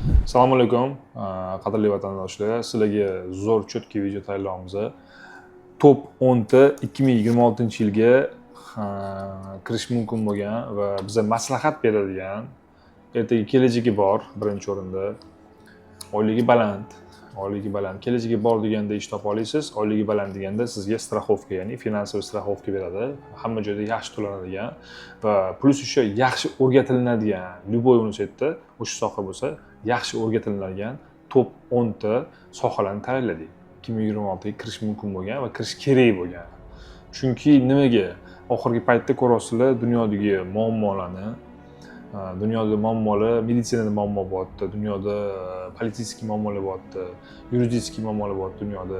Assalomu alaykum, qadrli vatandoshlar. Sizlarga zo'r, чёткий video tayyorlayapmiz. Top 10 ta 2026-yilga kirish mumkin bo'lgan va biza maslahat beradigan, ertaga kelajagi bor, birinchi o'rinda oyligi baland. Oyligi baland, kelajagi bor deganda ish topa olasiz, oyligi baland deganda sizga страховка, ya'ni финансовый страховка beradi, hamma joyda yaxshi to'lanadigan va плюс еще yaxshi o'rgatilinadigan, любой universitetda o'sha soha bo'lsa, yaxshi o'rgatilinadigan top 10 ta sohalarni tayyorladik, 2026ga kirish mumkin bo'lgan va kirish kerak bo'lgan. Chunki nimaga? Oxirgi paytda ko'ryapsizlar dunyodagi muammolarni. Dunyoda muammolar, meditsinada muammo bo'lyapti, dunyoda политический muammolar bo'lyapti, юридический muammolar bo'lyapti dunyoda.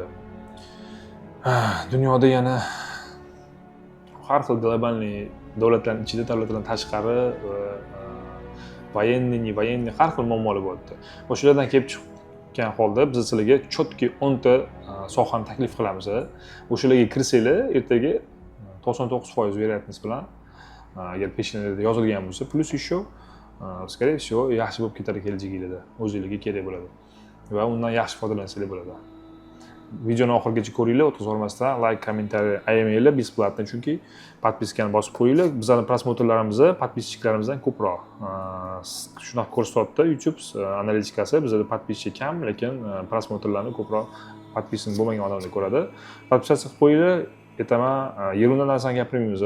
Dunyoda yana har xil глобальный, davlatlarni ichida, davlatlardan tashqari va военный, не военный, har xil muammolar bo'lyapti. O'shalardan kelib chiqqan holda biz sizlarga четкий 10 ta sohani taklif qilamiz. O'shalarga kirsanglar, ertaga 99% вероятность bilan, agar peshanada yozilgan bo'lsa, плюс еще, скорее всего, yaxshi bo'lib ketadi kelajaginglarda, o'zinglarga kerak bo'ladi va undan yaxshi foydalansanglar bo'ladi. Videoni oxirigacha ko'ringlar, o'tkazib yubormasdan лайк, комментарий ayamanglar, бесплатно, chunki подписка ni bosib qo'yinglar. Bizani просмотр larimiz подписчик larimizdan ko'proq. Shunaqa ko'rsatyapti YouTube analitikasi: bizada подписчик kam, lekin просмотр larni ko'proq подписан bo'lmagan odamlar ko'radi. Подписаться qilib qo'yinglar. Aytaman, ерунда narsani gapirmaymiz.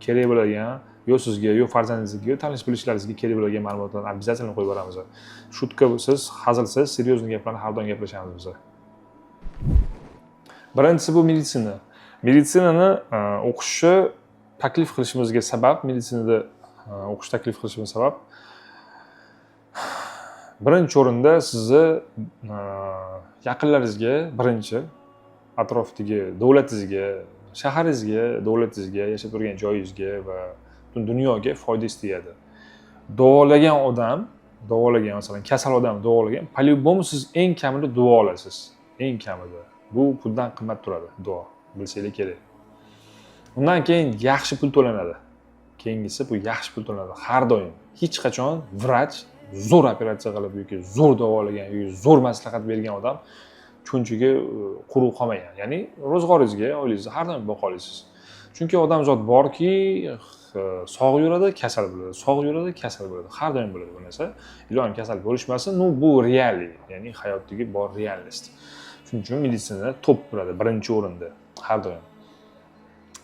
Kerak bo'ladigan, yo sizga, yo farzandingizga, yo tanish bilishlaringizga kerak bo'ladigan ma'lumotlarni обязательно qo'yib boramiz. Шутка siz, hazilsiz, серьезный gaplarni har doim gaplashamiz biz. Birinchisi bu meditsina. Meditsinani o'qishni taklif qilishimizga sabab, meditsinada o'qish taklif qilishimizga sabab, birinchi o'rinda sizni yaqinlaringizga, birinchi atrofdagi davlatingizga, shaharingizga, davlatingizga, yashab turgan joyingizga va butun dunyoga foydangiz tegadi. Davolagan odam, davolagan, masalan, kasal odam davolagan, по любому siz eng kamida duo olasiz, eng kamida. Bu puldan qimmat turadi duo, bilsanglar kerak. Undan keyin yaxshi pul to'lanadi. Keyingisi bu yaxshi pul to'lanadi har doim. Hech qachon vrach zo'r operatsiya qilib yoki zo'r davolagan yoki zo'r maslahat bergan odam cho'nchigi quruq qolmagan, ya'ni ro'zg'oringizga, oilangizni har doim boqa olasiz. Chunki odamzod borki, sog' yuradi, kasal bo'ladi, sog' yuradi, kasal bo'ladi, har doim bo'ladi bu narsa. Iloyim, kasal bo'lishmasin. Ну, bu реалии, ya'ni hayotdagi bor реальность. Shuning uchun meditsina top bo'ladi birinchi o'rinda har doim.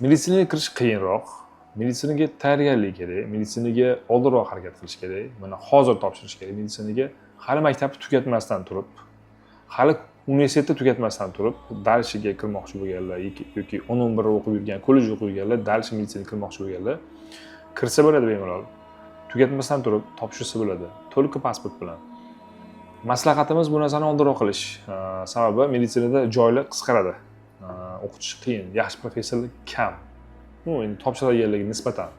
Meditsinaga kirish qiyinroq, meditsinaga tayyorgarlik kerak, meditsinaga oldinroq harakat qilish kerak. Mana hozir topshirish kerak meditsinaga, hali maktabni tugatmasdan turib, hali universitetni tugatmasdan turib дальше ga kirmoqchi bo'lganlar yoki 10-11 o'qib yurgan, kollej o'qib yurganlar, дальше meditsinaga kirmoqchi bo'lganlar kirsa bo'ladi bemalol, tugatmasdan turib topshirsa bo'ladi, только pasport bilan. Maslahatimiz bu narsani oldinroq qilish. Sababi meditsinada joylar qisqaradi, o'qitish qiyin, yaxshi professorlar kam, ну, endi topshiradiganlarga nisbatan.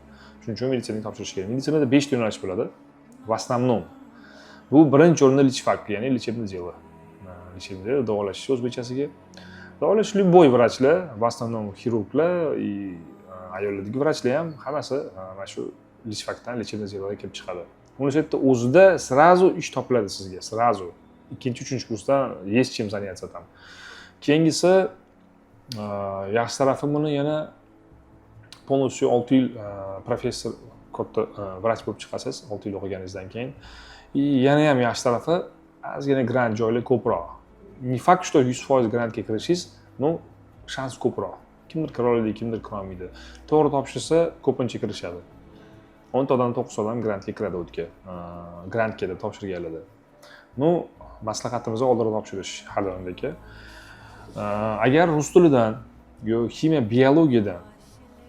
Shuning uchun meditsinaga topshirish kerak. Meditsinada beshta yo'nalish bo'ladi в основном. Bu birinchi o'rinda лечфак, ya'ni лечебное дело. Лечебное дело, davolash o'zbekchasiga. Davolash, любой vrachlar, в основном xirurglar и ayollardagi vrachlar ham, hammasi mana shu лечфак dan, лечебное дело dan kelib chiqadi. Universitetda o'zida сразу ish topiladi sizga, сразу ikkinchi, uchinchi kursdan есть чем заняться там. Keyingisi, yaxshi tarafi buni yana полностью 6 yil professor, katta vrach bo'lib chiqasiz 6 yil o'qiganingizdan keyin. И yana ham yaxshi tarafi, ozgina grant joylar ko'proq. Не факт, что 100% grantga kirishingiz, но shans ko'proq. Kimdir kira oladi, kimdir kirolmaydi. To'g'ri topshirsa, ko'pincha kirishadi. 10ta odam, to'qqizta odam grantga kiradi o'tga, grantga deb topshirganlarda. Ну, maslahatimiz oldinroq topshirish har doimdagi. Agar rus tilidan yo ximiya, biologiyadan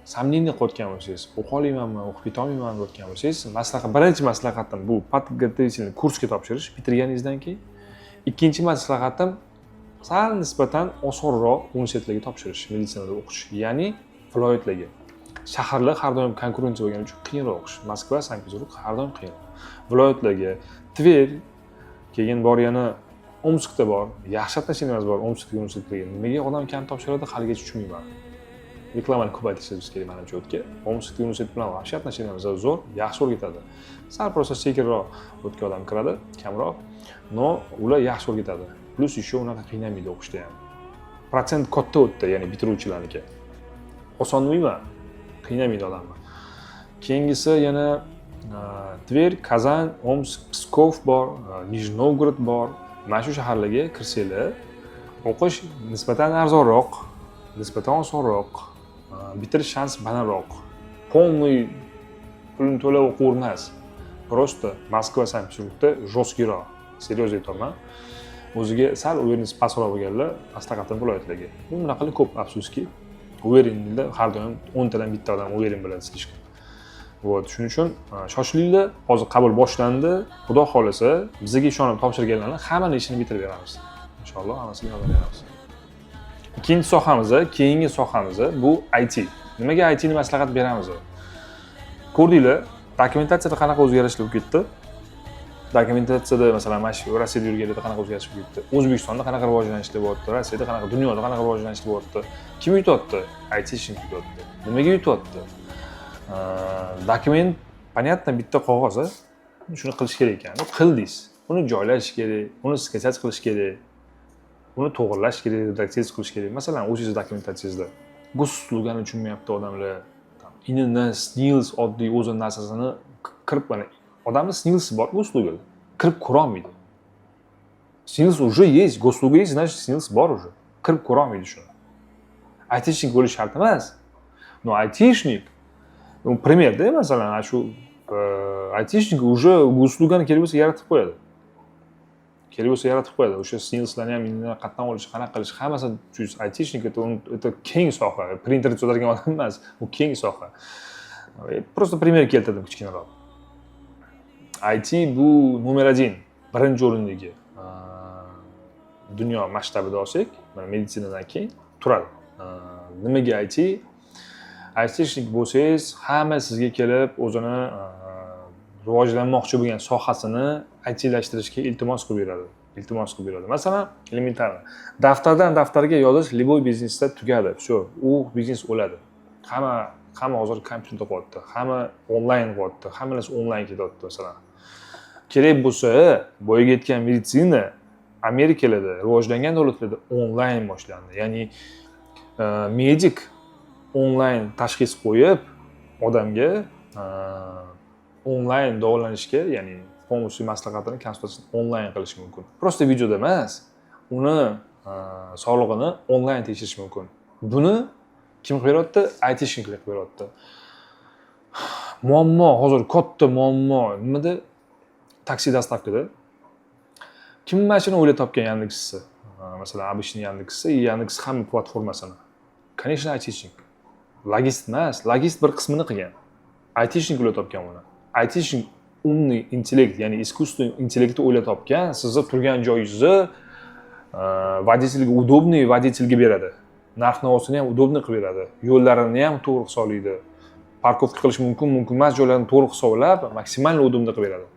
сомнение qilayotgan bo'lsangiz, o'qiy olmaymanmi, o'qib ketolmaymanmi deyotgan bo'lsangiz, maslahat, birinchi maslahatim bu подготовительный kursga topshirish bitirganingizdan keyin. Ikkinchi maslahatim sal nisbatan osonroq universitetlarga topshirish, meditsinada o'qish, ya'ni viloyatlarga. Shaharlar har doim konkurensiya bo'lgani uchun qiyinroq o'qish. Moskva, Sankt Peterburg har doim qiyin. Viloyatlarga Tver, keyin bor, yana Omskda bor, yaxshi отношения miz bor Omsk universitetiga. Nimaga odam kam topshiradi, haligacha tushunmayman. Reklamani ko'paytirishimiz kerak manimcha o'tga. Omsk universitet bilan вообще отношения miz zo'r, yaxshi o'rgatadi. Sal просто sekinroq o'tga odam kiradi, kamroq, но ular yaxshi o'rgatadi. Плюс еще unaqa qiynamaydi o'qishda ham. Protsent katta o'tdi, ya'ni bitiruvchilarniki. Oson demayman, qiynamaydi odamni. Keyingisi yana Tver, Kazan, Omsk, Pskov bor, Nijniy Novgorod bor. Mana shu shaharlarga kirsanglar, o'qish nisbatan arzonroq, nisbatan osonroq, bitirish shansi balandroq. Полный pulini to'lab o'qivermas. Просто Moskva, Sankt Peterburgda жесткий roq, серьезно aytyapman. O'ziga sal уверенность pastroq bo'lganlar, maslahatim viloyatlarga. Bu bunaqalar ko'p, afsuski. Уверенный lar har doim 10 tadan bitta odam уверен bo'ladi слишком. Вот, shuning uchun shoshilinglar, hozir qabul boshlandi. Xudo xohlasa, bizga ishonib topshirganlarni hammani ishini bitirib beramiz. Inshaalloh hammasiga yordam beramiz. Ikkinchi sohamiz, keyingi sohamiz bu IT. Nimaga IT ni maslahat beramiz? Ko'rdinglar, dokumentatsiyada qanaqa o'zgarishlar bo'lib ketdi? Dokumentatsiyada, masalan, mana shu Rossiyada yurganlarda qanaqa o'zgarish bo'lib ketdi? O'zbekistonda qanaqa rivojlanishlar bo'lyapti? Rossiyada qanaqa, dunyoda qanaqa rivojlanishlar bo'lyapti? Kim yutyapti? айтишник yutyapti. Nimaga yutyapti? Dokument, понятно, bitta qog'oz, a? Shuni qilish kerak ekan. Qildingiz. Uni joylash kerak, uni скачать qilish kerak, uni to'g'irlash kerak, redaksiya qilish kerak. Masalan, o'zingizni dokumentatsiyangizda госуслуга ni tushunmayapti odamlar. ИНН, СНИЛС, oddiy o'zini narsasini kirib, mana odamni СНИЛС i bor, госуслуга da. Kirib ko'rolmaydi. СНИЛС уже есть, госуслуга есть, значит, СНИЛС bor уже. Kirib ko'rolmaydi shuni. Айтишник bo'lish shart emas. Но айтишник, ну, пример da, masalan, ana shu айтишник уже госуслуга ni kerak bo'lsa yaratib qo'yadi. Kerak bo'lsa yaratib qo'yadi. O'sha СНИЛС larni ham qayerdan olish, qanaqa qilish, hammasi. Айтишник это keng soha. Printer sotadigan odam emas, u keng soha. Просто пример keltirdim kichkinaroq. IT bu номер один, birinchi o'rindagi, dunyo masshtabida olsak, mana meditsinadan keyin turadi. Nimaga IT? Айтишник bo'lsangiz, hamma sizga kelib o'zini rivojlanmoqchi bo'lgan sohasini ITlashtirishga iltimos qilib beradi. Iltimos qilib beradi. Masalan, elementarно. Daftardan daftarga yozish любой biznesda tugadi. Всё, u biznes o'ladi. Hamma hozir kompyuterda qilyapti, hamma onlayn qilyapti, hamma narsa onlayn ketyapti masalan. Kerak bo'lsa, boyagi aytgan meditsina Amerikalarda, rivojlangan davlatlarda onlayn boshlandi. Ya'ni medik onlayn tashxis qo'yib, odamga onlayn davolanishga, ya'ni полностью maslahatini, konsultatsiyasini onlayn qilish mumkin. Просто videoda emas, uni sog'lig'ini onlayn tekshirish mumkin. Buni kim qilib beryapti? Айтишник lar qilib beryapti. Muammo, hozir katta muammo nimada? Taksi доставка da. Kim mana shuni o'ylab topgan, Yandexni? Masalan, обычный Yandexni и Yandex hamma platformasini. Конечно, айтишник. Logist emas, logist bir qismini qilgan. Айтишник o'ylab topgan uni. Айтишник умный интеллект, ya'ni искусственный интеллект ni o'ylab topgan, sizni turgan joyingizni водитель ga, удобный водитель ga beradi. Narx navosini ham удобный qilib beradi. Yo'llarini ham to'g'ri hisoblaydi. Парковка qilish mumkin, mumkin emas joylarni to'g'ri hisoblab, maksimal удобный qilib beradi.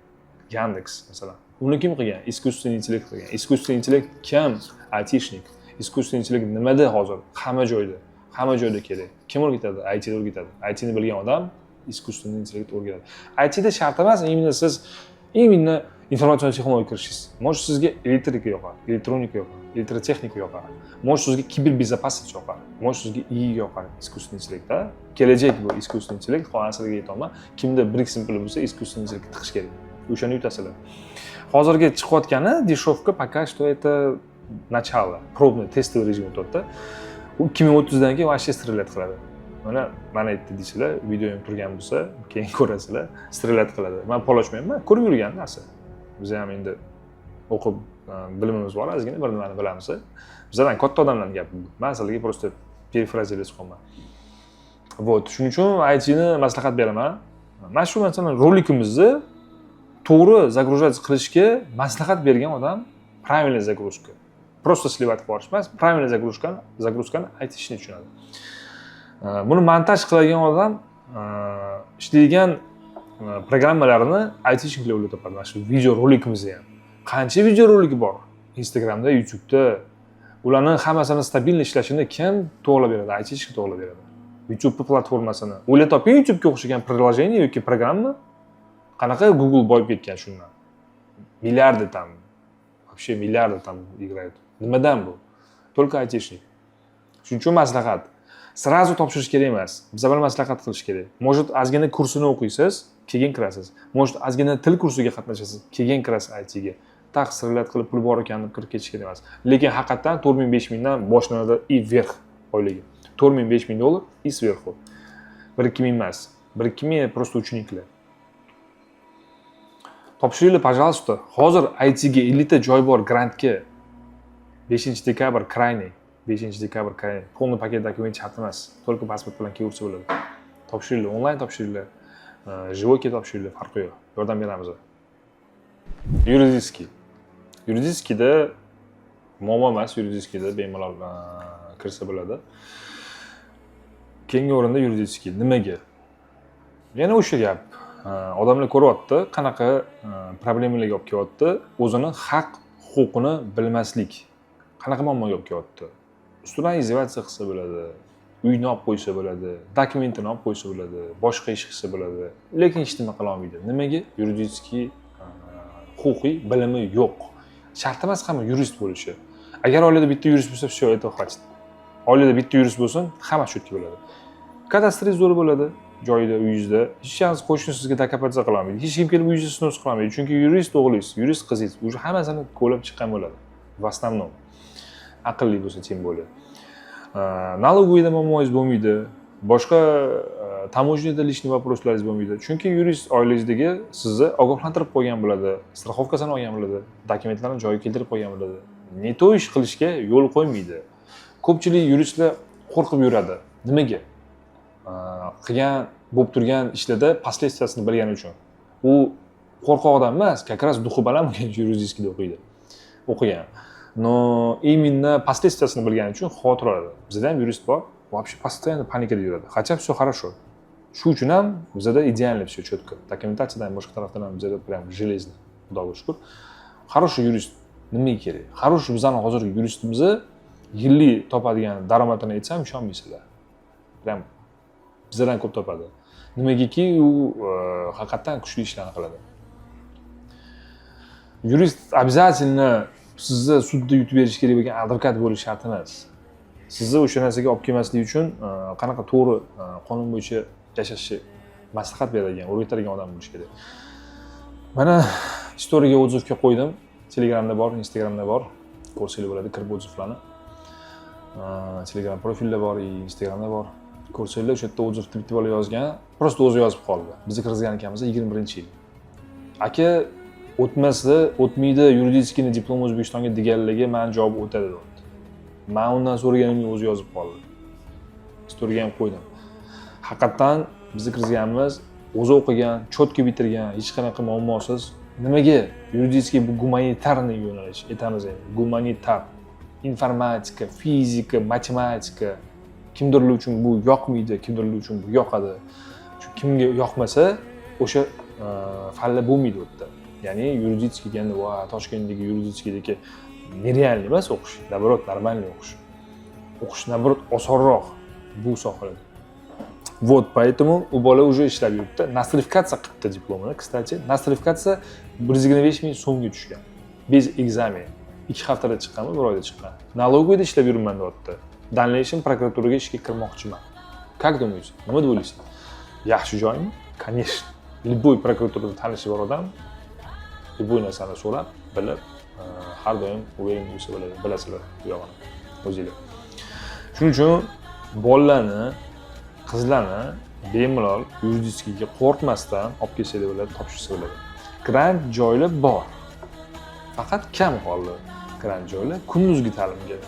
Yandex masalan. Uni kim qilgan? Искусственный интеллект qilgan. Искусственный интеллект kim? Айтишник. Искусственный интеллект nimada hozir? Hamma joyda. Hamma joyda kerak. Kim o'rgatadi? IT da o'rgatadi. IT ni bilgan odam искусственный интеллект o'rganadi. IT da shart emas, именно siz именно informatsion texnologiya kirishingiz. Может, sizga elektrika yoqar, elektronika yoqar, elektrotexnika yoqar. Может, sizga кибербезопасность yoqar. Может, sizga ИИ yoqar, искусственный интеллект, a? Kelajak bu искусственный интеллект. Hozir sizlarga aytyapman. Kimda 1-2 so'm puli bo'lsa, искусственный интеллект tiqish kerak. O'shani yutasizlar. Hozirgi chiqayotgani дешевка, пока что это начало, пробный тестовый режим o'tyapti. U 2030 dan keyin вообще стрелять qiladi. Mana mana aytdi deysizlar, video ham turgan bo'lsa, keyin ko'rasizlar, стрелять qiladi. Man pol ochmayman, ko'rib yurgan narsa. Biz ham endi o'qib, bilimimiz bor, ozgina bir nimani bilamiz. Bizlardan katta odamlarning gapi bu. Man sizlarga просто перефразировать qilyapman. Вот, shuning uchun IT ni maslahat beraman. Mana shu, masalan, rolikimizni to'g'ri загружать qilishga maslahat bergan odam, правильная загрузка. Просто сливать qilib yuborish emas, правильная загрузка ni aytishni tushunadi. Buni montaj qiladigan odam, ishlaydigan programmalarni айтишник lar o'ylab topadi. Mana shu video rolikimizni ham. Qancha video roligi bor Instagramda, YouTube'da. Ularni hammasini stabilniy ishlashini kim to'g'irlab beradi? Айтишник to'g'irlab beradi. YouTube platformasini o'ylab toping. YouTubega o'xshagan приложение yoki programma qanaqa? Google boyib ketgan shundan, миллиарды там, вообще миллиарды там играют. Nimadan? Bu только айтишник. Shuning uchun maslahat: сразу topshirish kerak emas, biz bilan maslahat qilish kerak. Может, ozgina kursini o'qiysiz, keyin kirasiz. Может, ozgina til kursiga qatnashasiz, keyin kirasiz ITga. Так стрелять qilib, pul bor ekan deb kirib ketish kerak emas. Lekin haqiqatdan 4000, 5000dan boshlanadi и вверх oyligi. 4000, 5000 dollar и сверху. 1-2 ming emas, 1-2 ming просто ученик lar. Topshiringlar, пожалуйста. Hozir ITga 50 ta joy bor grantga. 5 dekabr крайний, 5 dekabr крайний. Полный пакет документ shart emas, только pasport bilan kelaversa bo'ladi. Topshiringlar, onlayn topshiringlar, живой kelib topshiringlar, farqi yo'q, yordam beramiz. Юридический. Юридический da muammo emas, юридический da bemalol kirsa bo'ladi. Keyingi o'rinda юридический. Nimaga? Yana o'sha gap, odamlar ko'ryapti, qanaqa problemalarga olib kelyapti o'zini haq huquqini bilmaslik, qanaqa muammoga olib kelyapti. Ustidan издеваться qilsa bo'ladi, uyni olib qo'ysa bo'ladi, dokumentini olib qo'ysa bo'ladi, boshqa ish qilsa bo'ladi, lekin hech nima qila olmaydi. Nimaga? Юридический, huquqiy bilimi yo'q. Shart emas hamma yurist bo'lishi. Agar oilada bitta yurist bo'lsa, все, этого хватит. Oilada bitta yurist bo'lsin, hamma четкий bo'ladi. Kadastringiz zo'r bo'ladi joyida, uyingizda hech qanday qo'shni sizga докопаться qilolmaydi, hech kim kelib uyingizni снос qilolmaydi, chunki yurist o'g'lingiz, yurist qizingiz уже hammasini ko'rib chiqqan bo'ladi в основном, aqlli bo'lsa тем более. Налоговый da muammoyingiz bo'lmaydi, boshqa таможня da лишний вопрос laringiz bo'lmaydi, chunki yurist oilangizdagi sizni ogohlantirib qo'ygan bo'ladi, страховка sini olgan bo'ladi, dokumentlarni joyiga keltirib qo'ygan bo'ladi, не то ish qilishga yo'l qo'ymaydi. Ko'pchilik yuristlar qo'rqib yuradi. Nimaga? Qilgan bo'lib turgan ishlarda последствия sini bilgani uchun. U qo'rqoq odam emas, как раз дух i baland bo'lgan uchun юридический da o'qiydi, o'qigan, но именно последствия sini bilgani uchun xavotir oladi. Bizada ham yurist bor, вообще постоянно паника da yuradi, хотя все хорошо. Shu uchun ham bizada идеально все, четко, dokumentatsiyadan, boshqa tarafdan ham bizada прям железно, xudoga shukur. Хороший yurist nimaga kerak? Хороший, bizani hozirgi yuristimizni yillik topadigan daromadini aytsam, ishonmaysizlar, прям bizdan ko'p topadi. Nimagaki, u haqiqatdan kuchli ishlarni qiladi. Yurist обязательно sizni sudda yutib berishi kerak bo'lgan advokat bo'lishi shart emas. Sizni o'sha narsaga olib kelmaslik uchun qanaqa to'g'ri, qonun bo'yicha yashashni maslahat beradigan, o'rgatadigan odam bo'lishi kerak. Mana, история ga, отзыв ga qo'ydim, Telegramda bor, Instagramda bor, ko'rsanglar bo'ladi kirib отзыв larni. Telegram profilda bor и Instagramda bor, ko'rsanglar. O'sha yerda отзыв ni bitta bola yozgan, просто o'zi yozib qoldi. Bizni kirgizgan ekanmiz 21-yil. "Aka, o'tmasa o'tmaydi юридический ni diplom O'zbekistonga deganlarga mani javob o'tadi", deyapti. Man undan so'raganimga o'zi yozib qoldi, история ga ham qo'ydim. Haqiqatdan bizni kirgizganimiz, o'zi o'qigan, четко bitirgan, hech qanaqa muammosiz. Nimaga юридический? Bu гуманитарный yo'nalish aytamiz endi, gumanitar, informatika, fizika, matematika. Kimdirlar uchun bu yoqmaydi, kimdirlar uchun bu yoqadi. Shu kimga yoqmasa, o'sha fanlar bo'lmaydi u yerda. Ya'ni юридический deganda, va Toshkentdagi юридический dagi нереальный emas o'qish, наоборот, нормальный o'qish. O'qish, наоборот, osonroq bu sohalarda. Вот поэтому u bola уже ishlab yuribdi, nostrifikatsiya qilibdi diplomini. Кстати, nostrifikatsiya 125 000 so'mga tushgan, без экзамен, 2 haftada chiqqanmi, bir oyda chiqqan. "Налоговый da ishlab yuribman", deyapti. Дальнейшем prokuraturaga ishga kirmoqchiman. Как думаете, nima deb o'ylaysiz, yaxshi joymi? Конечно, любой prokuraturada tanishi bor odam любой narsani so'rab bilib, har doim уверен bo'lsa bo'ladi. Bilasizlar bu yog'ini o'zinglar. Shuning uchun bolalarni, qizlarni bemalol юридический ga qo'rqmasdan olib kelsanglar bo'ladi, topshirsa bo'ladi. Grant joylar bor, faqat kam qoldi grant joylar kunduzgi ta'limga.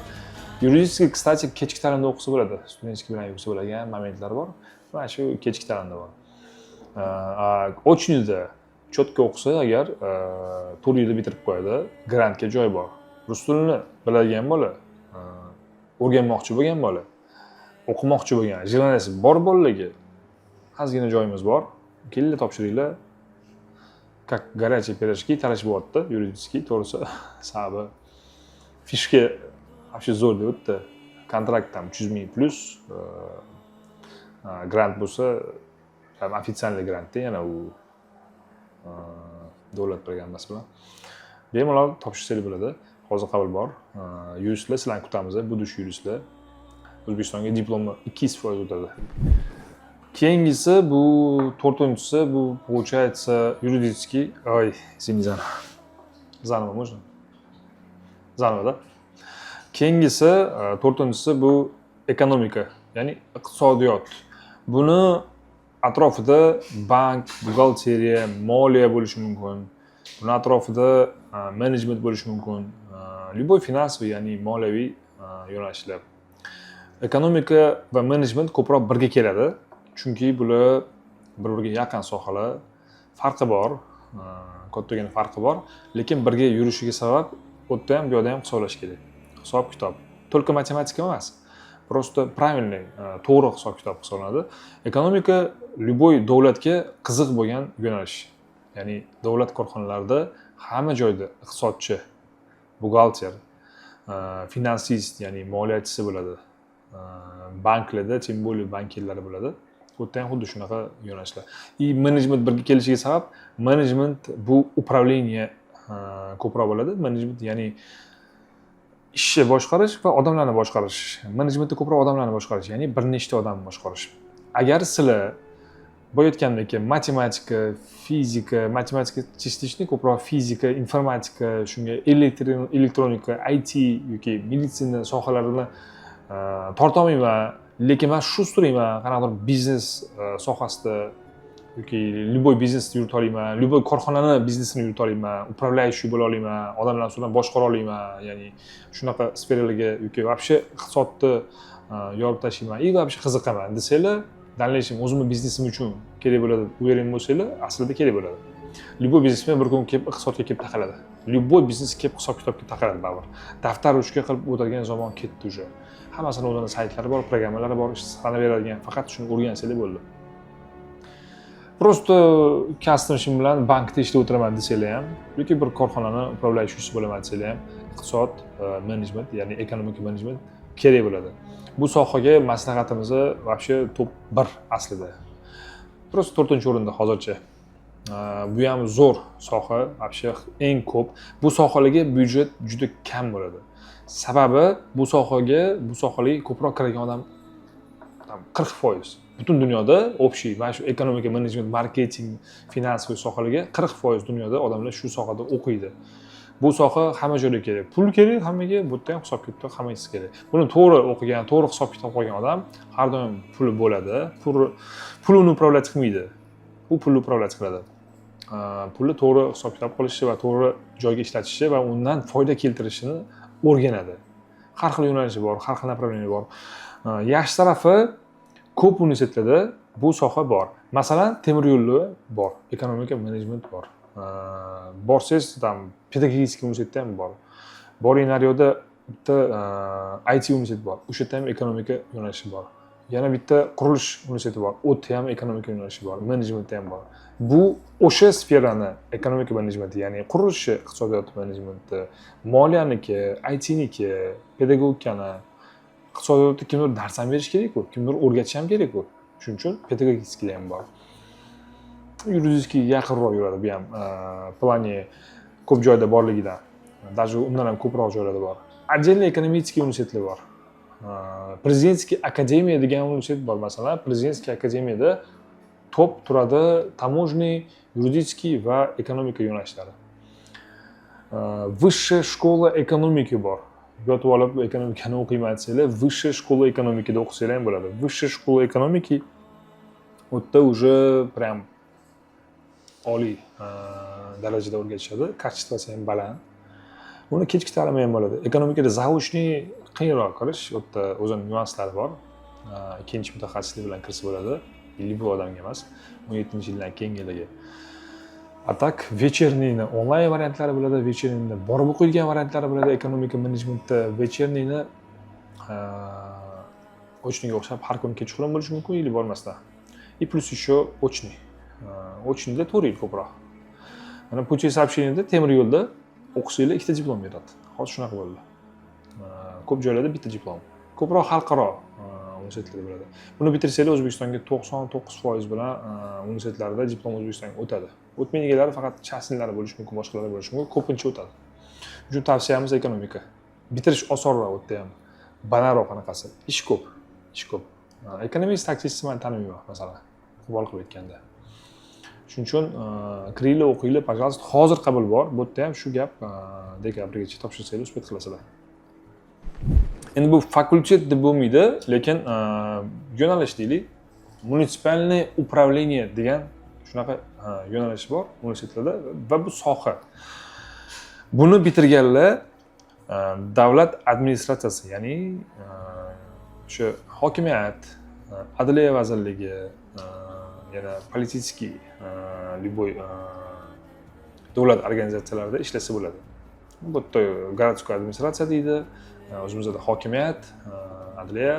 Юридический, кстати, kechki ta'limda o'qisa bo'ladi, студенческий bilan yursa bo'ladigan momentlar bor, mana shu kechki ta'limda bor. А очный da четко o'qisa agar, 4 yilda bitirib qo'yadi, grantga joy bor. Rus tilini biladigan bola, o'rganmoqchi bo'lgan bola, o'qimoqchi bo'lgan желание si bor bolalarga ozgina joyimiz bor, kelinglar, topshiringlar. Как горячие пирожки talashyapti юридический, to'g'risi. Sababi фишка вообще zo'r deyapti, kontrakt там 300 000 плюс. Grant bo'lsa, там официальный grantda yana u davlat programmasi bilan bemalol topshirsangiz bo'ladi. Hozir qabul bor. Yuristlar, sizlarni kutamiz, будущий yuristlar. O'zbekistonga diplomi 200% o'tadi. Keyingisi, bu to'rtinchisi, bu получается юридический. Ой, извини, заново. Заново можно? Заново, да? Keyingisi, to'rtinchisi, bu ekonomika, ya'ni iqtisodiyot. Buni atrofida bank, buxgalteriya, moliya bo'lishi mumkin. Buni atrofida menejment bo'lishi mumkin. Любой финансовый, ya'ni moliyaviy yo'nalishlar. Ekonomika va menejment ko'proq birga keladi, chunki bular bir biriga yaqin sohalar. Farqi bor, kattagina farqi bor, lekin birga yurishiga sabab, u yerda ham, bu yoqda ham hisoblash kerak. Hisob kitob только matematika emas, просто правильный, to'g'ri hisob kitob hisoblanadi. Ekonomika любой davlatga qiziq bo'lgan yo'nalish, ya'ni davlat korxonalarida hamma joyda iqtisodchi, buxgalter, finansist, ya'ni moliyachisi bo'ladi. Banklarda тем более bankirlari bo'ladi. U yerda ham xuddi shunaqa yo'nalishlar. И menejment birga kelishiga sabab, menejment bu управление ko'proq bo'ladi. Menejment, ya'ni ishni boshqarish va odamlarni boshqarish. Menejmentda ko'proq odamlarni boshqarish, ya'ni bir nechta odamni boshqarish. Agar sizlar boya aytgandek matematika, fizika, matematika частично, ko'proq fizika, informatika, shunga elektronika, IT yoki meditsina sohalarini tortolmayman, lekin man шустрый man qanaqadir biznes sohasida yoki любой biznesni yurita olaman, любой korxonani biznesini yurita olaman, управляющий bo'la olaman, odamlarni ustidan boshqara olaman, ya'ni shunaqa sferalarga yoki вообще iqtisodni yorib tashlayman и вообще qiziqaman desanglar, дальнейшем o'zimni biznesim uchun kerak bo'ladi deb уверен bo'lsanglar, aslida kerak bo'ladi. Любой biznesmen bir kun kelib iqtisodga kelib taqaladi, любой biznes kelib hisob kitobga taqaladi baribir. Daftar, ruchka qilib o'tirgan zamon ketdi уже. Hammasini o'zini saytlari bor, programmalari bor, sanab beradigan. Faqat shuni o'rgansanglar bo'ldi. Просто kasbim ishim bilan bankda ishlab o'tiraman desanglar ham yoki bir korxonani управляющий si bo'laman desanglar ham, iqtisod, menejment, ya'ni ekonomika, menejment kerak bo'ladi. Bu sohaga maslahatimiz вообще топ 1 aslida, просто to'rtinchi o'rinda hozircha. Bu ham zo'r soha вообще. Eng ko'p bu sohalarga byudjet juda kam bo'ladi, sababi bu sohalarga ko'proq kiradigan odam там 40% butun dunyoda. Общий mana shu ekonomika, menejment, marketing, финансовый sohalarga 40% dunyoda odamlar shu sohada o'qiydi. Bu soha hamma joyda kerak, pul kerak hammaga. Bu yerda ham hisob kitob hammasi kerak. Buni to'g'ri o'qigan, to'g'ri hisob kitob qilgan odam har doim puli bo'ladi. Pul uni управлять qilmaydi, u pulni управлять qiladi. Pulni to'g'ri hisob kitob qilishni va to'g'ri joyga ishlatishni va undan foyda keltirishini o'rganadi. Har xil yo'nalishi bor, har xil направление bor. Yaxshi tarafi, ko'p universitetlarda bu soha bor. Masalan, temir yo'lda bor, ekonomika, menejment bor. Borsangiz, там педагогический universitetda ham bor. Boring, naryoqda bitta IT universitet bor, o'sha yerda ham ekonomika yo'nalishi bor. Yana bitta qurilish universiteti bor, u yerda ham ekonomika yo'nalishi bor, menejmentda ham bor. Bu o'sha sferani ekonomika menejmenti, ya'ni qurilishi, iqtisodiyot menejmenti, moliyaniki, ITniki, pedagogikani. Iqtisodiyotda kimdir dars ham berishi kerakku, kimdir o'rgatishi ham kerakku, shuning uchun педагогический ham bor. Юридический yaqinroq yuradi bu ham, плане ko'p joyda borligidan, даже undan ham ko'proq joylarda bor. Отдельно экономический universitetlar bor. Президентский akademiya degan universitet bor. Masalan, президентский akademiyada топ turadi таможенный, юридический va ekonomika yo'nalishlari. Высшая школа экономики bor. Yotib olib ekonomikani o'qiyman desanglar, Высшая школа экономики da o'qisanglar ham bo'ladi. Высшая школа экономики u yerda уже прям oliy darajada o'rgatishadi, качество si ham baland. Uni kechki ta'limi ham bo'ladi. Ekonomikada заочный qiyinroq kirish, u yerda o'zini nyuanslari bor. Ikkinchi mutaxassislik bilan kirsa bo'ladi, любой odamga emas, 17-yildan keyingilarga. А так вечерний ni onlayn variantlari bo'ladi, вечерний ni borib o'qiydigan variantlari bo'ladi. Ekonomika, menejmentda вечерний ni очный ga o'xshab har kuni kechqurun bo'lishi mumkin или bormasdan. И плюс еще очный. Очный da 4 yil ko'proq. Mana, путей сообщения da, temir yo'lda o'qisanglar, ikkita diplom beradi. Hozir shunaqa bo'ldi. Ko'p joylarda bitta diplom. Ko'proq xalqaro universitetlar. Universitetlarda bo'ladi. Buni bitirsanglar, O'zbekistonga 99% bilan universitetlarda diplom O'zbekistonga o'tadi. O'tmaydiganlari faqat частный lari bo'lishi mumkin, boshqalari bo'lishi mumkin, ko'pincha o'tadi. Shuning uchun tavsiyamiz ekonomika. Bitirish osonroq, u yerda ham balandroq anaqasi, ish ko'p, ish ko'p. Ekonomist, taksistni man tanimayman, masalan, qo'pol qilib aytganda. Shuning uchun kiringlar, o'qinglar, пожалуйста. Hozir qabul bor bu yerda ham, shu gap, dekabrgacha topshirsanglar, успеть qilasizlar. Endi bu fakultet deb bo'lmaydi, lekin yo'nalish deylik. Муниципальное управление degan shunaqa yo'nalish bor universitetlarda va bu soha. Buni bitirganlar davlat administratsiyasi, ya'ni o'sha hokimiyat, adliya vazirligi, yana политический любой davlat organizatsiyalarida ishlasa bo'ladi. Bu yerda городской administratsiya deydi, o'zimizda hokimiyat, adliya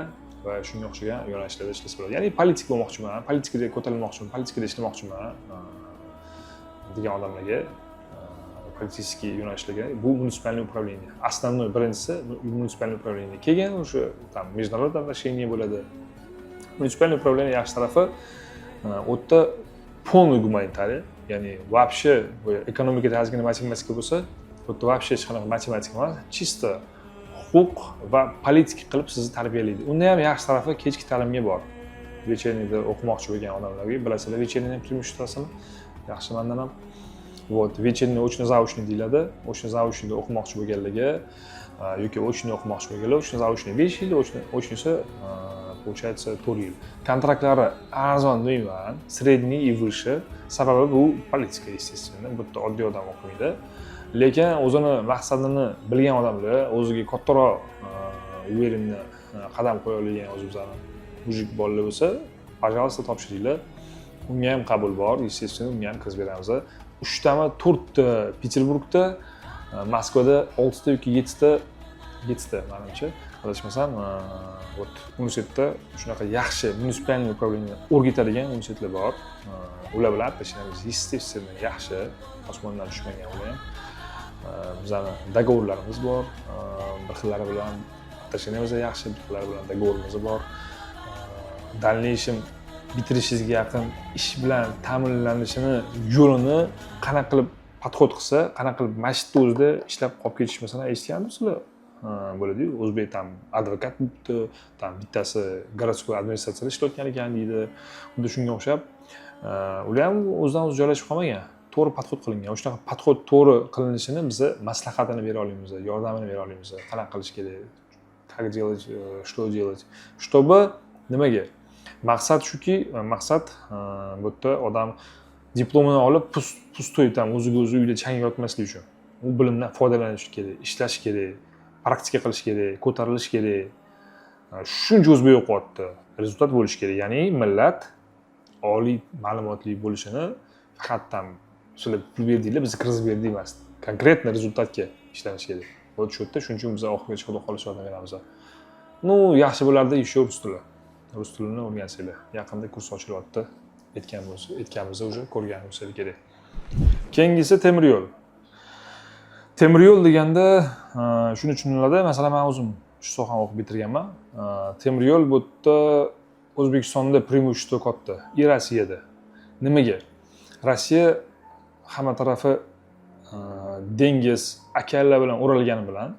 va shunga o'xshagan yo'nalishlarda ishlasa bo'ladi. Ya'ni politik bo'lmoqchiman, politikada ko'tarilmoqchiman, politikada ishlamoqchiman degan odamlarga, политический yo'nalishlarga bu муниципальный управление основной. Birinchisi муниципальный управление, keyin o'sha там международное отношение bo'ladi. Муниципальный управление yaxshi tarafi, u yerda полный гуманитарий, ya'ni вообще ekonomikada ozgina matematika bo'lsa, bu yerda вообще hech qanaqa matematika emas, чисто huquq va politika qilib sizni tarbiyalaydi. Unda ham yaxshi tarafi, kechki ta'limga bor, вечерний da o'qimoqchi bo'lgan odamlarga. Bilasizlar вечерний ni преимущество sini yaxshi mandan ham. Вот вечерний, очно заочный deyiladi. Очно заочный da o'qimoqchi bo'lganlarga yoki очный o'qimoqchi bo'lganlar, очно заочный 5 yil, очный si получается 4 yil. Kontraktlari arzon deyman, средний и выше. Sababi bu politika, естественно, bu yerda oddiy odam o'qimaydi, lekin o'zini maqsadini bilgan odamlar, o'ziga kattaroq уверенно qadam qo'ya oladigan o'zimizni мужик bolalar bo'lsa, пожалуйста, topshiringlar. Unga ham qabul bor, естественно, unga ham kirgizib beramiz. Uchtami, to'rtta Peterburgda, Moskvada oltita yoki yettita, yettita manimcha, adashmasam. Вот universitetda shunaqa yaxshi муниципальный управление o'rgatadigan universitetlar bor. Ular bilan отношения естественно yaxshi, osmondan tushmagan ular ham. Bizani договор larimiz bor, bir xillari bilan отношения miz yaxshi, bir xillari bilan договор imiz bor. Дальнейшем bitirishingizga yaqin ish bilan ta'minlanishini yo'lini qanaqa qilib подход qilsa, qanaqa qilib masjidni o'zida ishlab qolib ketish, masalan, eshitganmisizlar, bo'ladiyu, o'zbek там advokat bo'libdi, там bittasi городской administratsiyada ishlayotgan ekan deydi. Xuddi shunga o'xshab, ular ham o'zidan o'zi joylashib qolmagan, to'g'ri подход qilingan. Shunaqa подход to'g'ri qilinishini biza maslahatini bera olamiz, yordamini bera olamiz, qanaqa qilish kerak, как делать, что делать, чтобы nimaga. Maqsad shuki, maqsad bu yerda odam diplomini olib пустой там o'ziga o'zi uyda chang yotmaslik uchun u bilimdan foydalanish kerak, ishlash kerak, praktika qilish kerak, ko'tarilish kerak. Shuncha o'zbek o'qiyapti, результат bo'lishi kerak. Ya'ni millat oliy ma'lumotli bo'lishini faqat там sizlar pul berdinglar, bizni kirgizib berdik emas, конкретно результат ga ishlanish kerak. Вот shu yerda, shuning uchun biz oxirigacha, xudo xohlasa, yordam beramiz. Ну, yaxshi bo'lardi еще rus tili, rus tilini o'rgansanglar. Yaqinda kurs ochilyapti, aytgan bo'lsa, aytganimizda уже ko'rgan bo'lsanglar kerak. Keyingisi temir yo'l. Temir yo'l deganda shuni tushuniladi, masalan, man o'zim shu sohani o'qib bitirganman. Temir yo'l bu yerda O'zbekistonda преимущество katta и Rossiyada. Nimaga? Rossiya hamma tarafi dengiz, okeanlar bilan o'ralgani bilan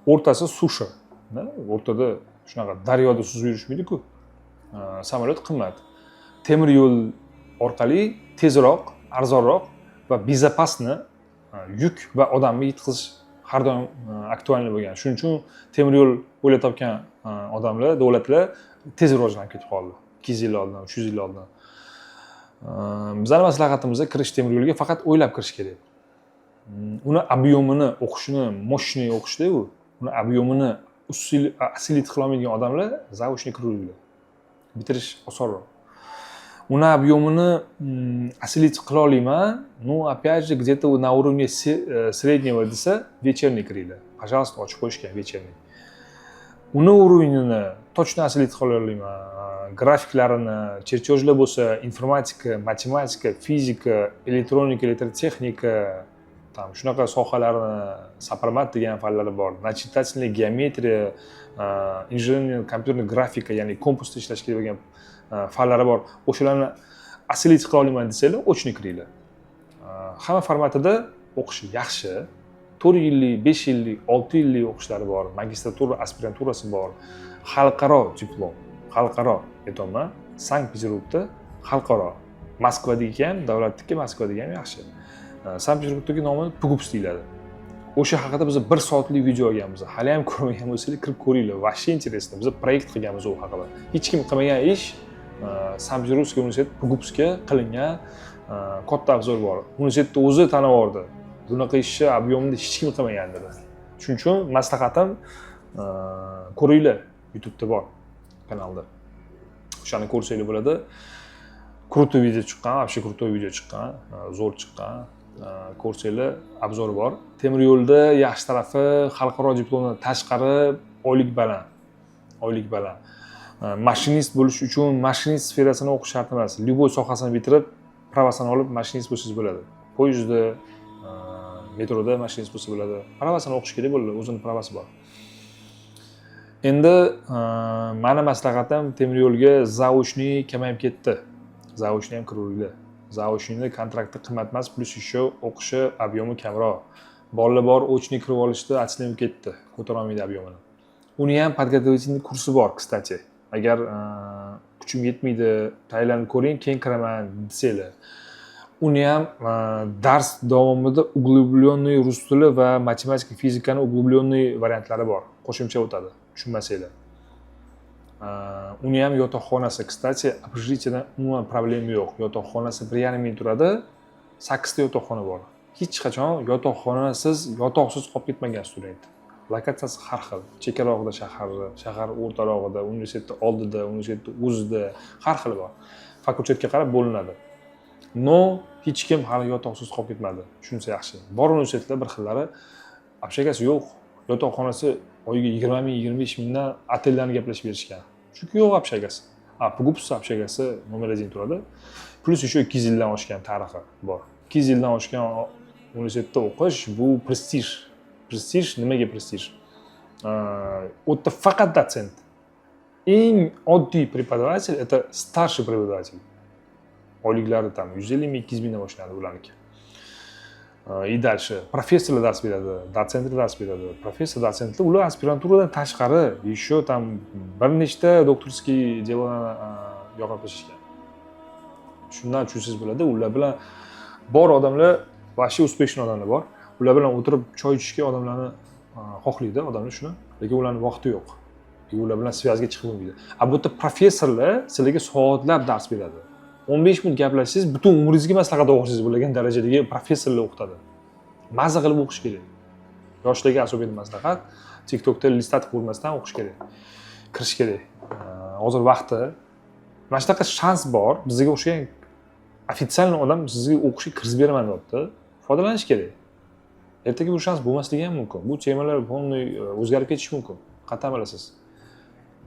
o'rtasi суша da, o'rtada shunaqa daryoda suzib yurishmaydiku. Samolyot qimmat, temir yo'l orqali tezroq, arzonroq va безопасно yuk va odamni yetkazish har doim актуальный bo'lgan. Shuning uchun temir yo'l o'ylab topgan odamlar, davlatlar tez rivojlanib ketib qoldi 200 yil oldin, 300 yil oldin. Bizani maslahatimizda kirish temir yo'lga faqat o'ylab kirish kerak. Uni объем ini o'qishini, мощный o'qishda u, uni объем ini осилить qilolmaydigan odamlar заочный kiraveringlar, bitirish osonroq. Uni объем ini осилить qila olmayman, ну, опять же, где то на уровне среднего desa, вечерний kiringlar, пожалуйста, ochib qo'yishgan вечерний. Uni уровень ini точно осилить qila olmayman, grafiklarini, чертеж lar bo'lsa, informatika, matematika, fizika, elektronika, elektrotexnika. Там shunaqa sohalarni, сопромат degan fanlari bor, начертательная geometriya, инженерный компьютерный grafika, ya'ni kompasda ishlash kerak bo'lgan fanlari bor. O'shalarni осилить qila olaman desanglar, очный kiringlar. Hamma formatida o'qish yaxshi. 4 yillik, 5 yillik, 6 yillik o'qishlari bor, magistratura, aspiranturasi bor, xalqaro diplom. Xalqaro aytyapman, Sankt Peterburgda xalqaro, Moskvadagi ham, davlatniki Moskvadagi ham yaxshi. Sankt Peterburgdagi nomi PGUPS deyiladi. O'sha haqida biz bir soatlik video olganmiz. Hali ham ko'rmagan bo'lsanglar, kirib ko'ringlar, вообще интересно. Biz proyekt qilganmiz u haqida, hech kim qilmagan ish. Санкт Петербургский universitet PGUPSga qilingan katta обзор bor. Universitetni o'zi tanib yubordi, bunaqa ishni объем ida hech kim qilmagan dedi. Shuning uchun maslahatim, ko'ringlar, YouTubeda bor kanalda, o'shani ko'rsanglar bo'ladi. Крутой video chiqqan, вообще крутой video chiqqan, zo'r chiqqan, ko'rsanglar, обзор bor. Temir yo'lda yaxshi tarafi, xalqaro diplomdan tashqari oylik baland, oylik baland. Mashinist bo'lish uchun mashinist sferasini o'qish shart emas, любой sohasini bitirib, права sini olib, mashinist bo'lsangiz bo'ladi. Poyezdda, metroda mashinist bo'lsa bo'ladi, права sini o'qish kerak bo'ladi, o'zini права si bor. Endi mani maslahatim, temir yo'lga заочный kamayib ketdi, заочный ham kiraveringlar. Заочный ni kontrakti qimmat emas, плюс еще o'qishi объем i kamroq. Bolalar bor, очный kirib olishdi, отчисление ketdi, ko'tarolmaydi объем ini. Uni ham подготовительный kursi bor, кстати. Agar kuchim yetmaydi, tayyorlanib ko'ring, keyin kiraman desanglar, uni ham dars davomida углубленный rus tili va matematika, fizikani углубленный variantlari bor, qo'shimcha o'tadi tushunmasanglar. Uni ham yotoqxonasi, кстати, общежитие dan umuman problema yo'q. Yotoqxonasi 1,5 ming turadi, sakkizta yotoqxona bor. Hech qachon yotoqxonasiz, yotoqsiz qolib ketmagan student. Lokatsiyasi har xil: chekkarog'ida shaharni, shahar o'rtarog'ida, universitetni oldida, universitetni o'zida, har xili bor, fakultetga qarab bo'linadi. Но hech kim hali yotoqsiz qolib ketmadi, shunisi yaxshi. Bor universitetlar bir xillari общага si yo'q, yotoqxonasi oyiga 20 ming, 25 mingdan otellarni gaplashib berishgan, chunki yo'q общага si. А PGUPS общага si номер один turadi, плюс еще 200 yildan oshgan tarixi bor. 200 yildan oshgan universitetda o'qish bu prestij. Prestij nimaga prestij? U yerda faqat dotsent, eng oddiy преподаватель это старший преподаватель, oyliklari там 150 ming, 200 mingdan boshlanadi ularniki. И дальше professorlar dars beradi, dotsentlar dars beradi, professor, dotsentlar, ular aspiranturadan tashqari еще там bir nechta докторский дело ni yoqlab tashlashgan. Shundan tushunsangiz bo'ladi, ular bilan bor odamlar, вообще успешный odamlar bor, ular bilan o'tirib choy ichishga odamlarni xohlaydi odamlar shuni, lekin ularni vaqti yo'q и ular bilan связь ga chiqib bo'lmaydi. А bu yerda professorlar sizlarga soatlab dars beradi, 15 minut gaplashsangiz, butun umringizga maslahat olsangiz bo'ladigan darajadagi professorlar o'qitadi. Maza qilib o'qish kerak. Yoshlarga особенно maslahat: TikTokda листать qilib o'qish kerak, kirish kerak. Hozir vaqti, mana shunaqa shans bor, bizga o'xshagan официальный odam sizga o'qishga kirgizib beraman deyapti, foydalanish kerak. Ertaga bu shans bo'lmasligi ham mumkin, bu temalar полный o'zgarib ketishi mumkin, qayerdan bilasiz?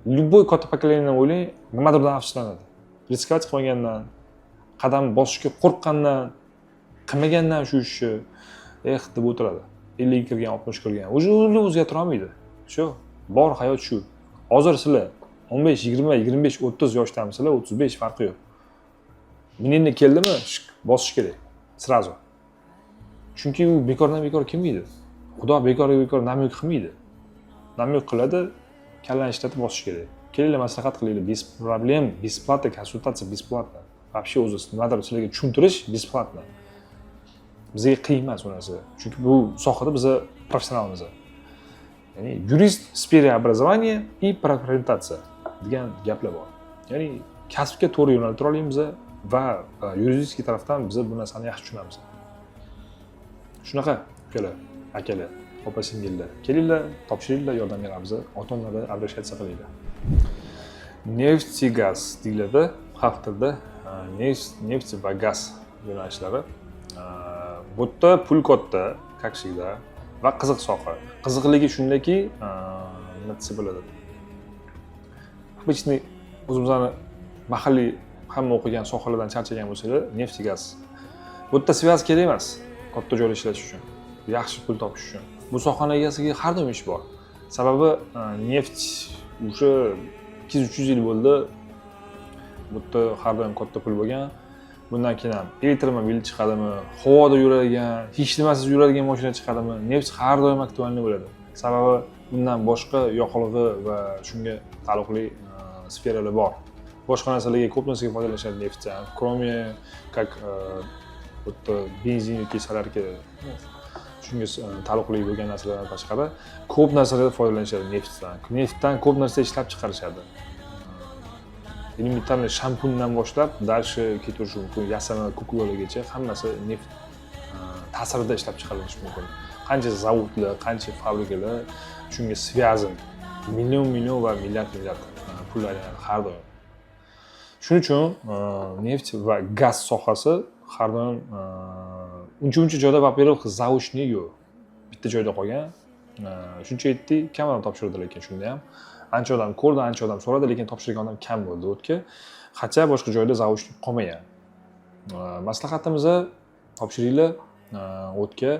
Любой katta поколение dan o'ylang, nimadirdan afsuslanadi: рисковать qilmagandan, qadam bosishga qo'rqqandan, qilmagandan shu ishni, eh deb o'tiradi. 50ga kirgan, 60 kirgan, уже ular o'zgartira olmaydi, shu bor hayot shu. Hozir sizlar 15, 20, 25, 30 yoshdamisizlar, 35, farqi yo'q, мнение keldimi, shik, bosish kerak сразу, chunki u bekordan bekor kelmaydi. Xudo bekorga bekor намёк qilmaydi, намёк qiladi, kallani ishlatib bosish kerak. Kelinglar, maslahat qilinglar, без проблем, бесплатно, konsultatsiya бесплатно. Вообще o'zi nimadir sizlarga tushuntirish бесплатно, bizga qiyin emas u narsa, chunki bu sohada biza professionalmiz, ya'ni yurist в сфере образования и профориентация degan gaplar bor, ya'ni kasbga to'g'ri yo'naltira olamiz va юридический tarafdan biz bu narsani yaxshi tushunamiz. Shunaqa, ukalar, akalar, opa singillar, kelinglar, topshiringlar, yordam beramiz. Ota onalar обращаться qilinglar. Neft gaz deyiladi xalq tilida, neft va gaz yo'nalishlari. Bu yerda pul katta, как всегда, va qiziq soha. Qiziqligi shundaki, nima desa bo'ladi, обычный o'zimizni mahalliy hamma o'qigan sohalardan charchagan bo'lsanglar, neft gaz, bu yerda связь kerak emas katta joyda ishlash uchun. Yaxshi pul topish uchun bu sohani egasiga har doim ish bor. Sababi neft уже 200-300 yil bo'ldi, bu yerda har doim katta pul bo'lgan. Bundan keyin ham elektromobil chiqadimi, havoda yuradigan, hech nimasiz yuradigan mashina chiqadimi, neft har doim актуальный bo'ladi. Sababi bundan boshqa yoqilg'i va shunga taalluqli sferalar bor. Boshqa narsalarga, ko'p narsaga foydalanishadi neftdan, кроме как bu yerda benzin yoki солярка, shunga taalluqli bo'lgan narsalardan tashqari ko'p narsalarda foydalanishadi neftdan. Neftdan ko'p narsa ishlab chiqarishadi, элементарный shampundan boshlab, дальше ketaverishi mumkin, yasama кукла largacha, hammasi neft ta'sirida ishlab chiqarilishi mumkin. Qancha zavodlar, qancha fabrikalar shunga связан, million million va milliard milliard pul aylanadi har doim. Shuning uchun neft va gaz sohasi har doim uncha muncha joyda, во-первых, заочный yo'q, bitta joyda qolgan. Shuncha aytdik, kam odam topshirdi, lekin shunda ham ancha odam ko'rdi, ancha odam so'radi, lekin topshirgan odam kam bo'ldi o'tga, хотя boshqa joyda заочный qolmagan. Maslahatimiz: topshiringlar o'tga.